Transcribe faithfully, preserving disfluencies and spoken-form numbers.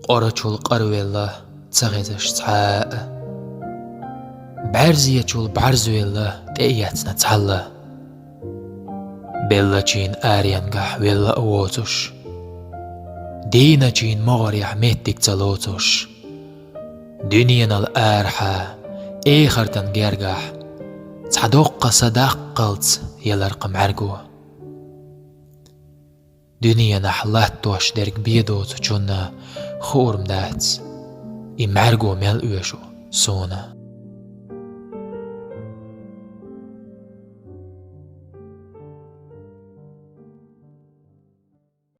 Къорачул къарвелла, ца хезаш цхьа а. БӀаьрзечул бӀарзвелла, тӀеэцна цхьалла. Беллачийн аренгахь велла а воцуш, дийначийн могӀарехь меттиг ца лоцуш, дуьненал арахьа, эхартан гергахь цхьа доккха са даккхалц ялар-кх мӀаьрго. Дуьненахь латтош дерг бен доцучунна хуур-м дац, и мӀаьрго мел оьшу суна.